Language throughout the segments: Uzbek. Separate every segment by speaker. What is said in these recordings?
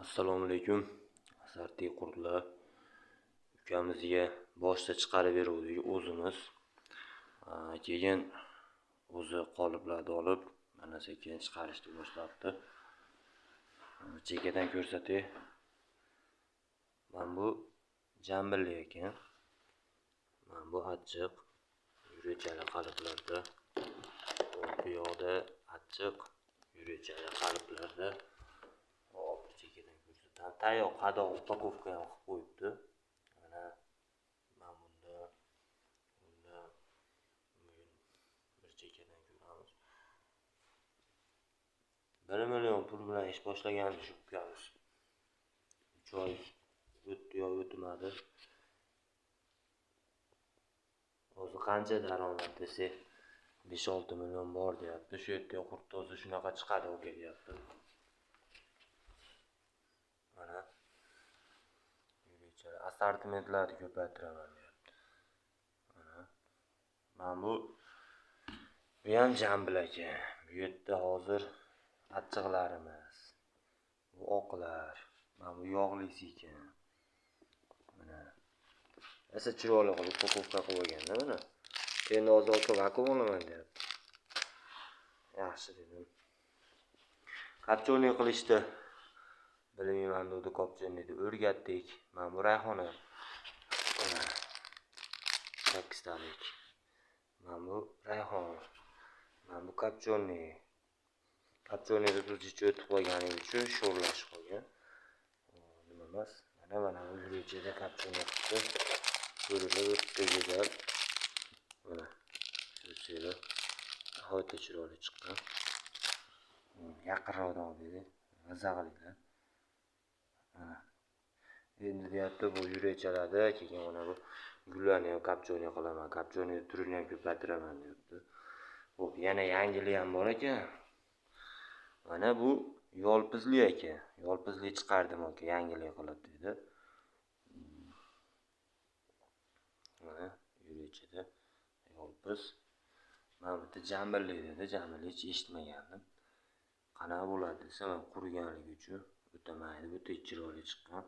Speaker 1: Assalomu alaykum. Asarti qurtlar. Ukamizga boshda chiqarib beruvdik o'zimiz. Keyin o'zi qoliplarni olib, mana sekin chiqarishni boshlabdi. Chekkadan ko'rsatay. Mana bu jambilli ekan. Mana bu achchiq yurechali qaliplarda. Bu yoqda achchiq yurechali qaliplarda. Hop, chekkadan ko'rsataman. Tayyor qadoq upakovka ham qilib qo'yibdi. Mana bunda bir chekkadan ko'ramiz. 1 million pul bilan ish boshlagan shu ukamiz. 3 oy o'tdi yo o'tmadi. O'zi qancha daromad desak, 5-6 million bor deyapti. Shu yerda qurt o'zi shunaqa chiqadi o'ka deyapti. Mana yurechali assortimentlarni ko'paytiraman deyapti. Mana bu ham jambil ekan. Bu yerda hozir achchiqlarimiz, bu oqlar, mana bu yog'lisi ekan. Mana esa chiroyli qilib upakovka qilib olganda mana. Endi hozir aka vakuum olaman deyapti. Yaxshi dedim. Kopchoniy qilishdi. Bilmayman dedi, kopchoniyni o'rgatdik. Mana bu rayhona. Mana sakkiztalik. Mana bu rayhon. Mana bu kopchoniy. Kopchoniyni tuz ichi o'tib qolgani uchun sho'rlashib qolgan. Nima emas. Mana bu yurechada kopchoniy qildi. Ko'rilib o'tdi go'zal. Mana ko'rsanglar, nihoyatda chiroyli chiqqan. Yaqinroqdan oldik. Maza qilinglar. Mana endi deyapti bu yurechalarda, keyin mana bu gullarni ham kopchoniy qilaman, kopchoniy turini ham ko'paytiraman deyapti. Xo'p, yana yangili ham bor ekan. Mana bu yolpizli ekan. Yolpizli chiqardim aka, yangilik qilib dedi. Mana yurechada yolpiz. Mana bitta jambilli dedi. Jambilli hech eshitmagandim. Qanaqa bo'ladi desam, men quriganligi uchun o'tamaydi. Bu tek chiroyli chiqqan.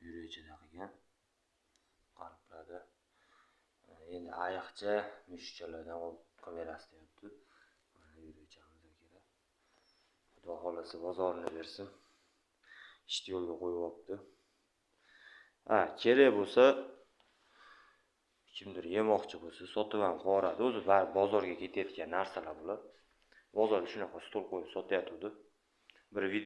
Speaker 1: Yurechada qilgan. Qaliplarda. Endi ayiqcha mushukchalardan olib qilib berasiz deyapti. Mana yurechamiz akalar. Xudo xolasa bozorini bersin. Ishni yo'lga qo'yib olibdi. Ha, kerak bo'lsa kimdir yemoqchi bo'lsa sotib ham qo'yadi. O'zi bozorga ketayotgan narsalar bular. Bozorda shunaqa stol qo'yib sotyapti. Bir video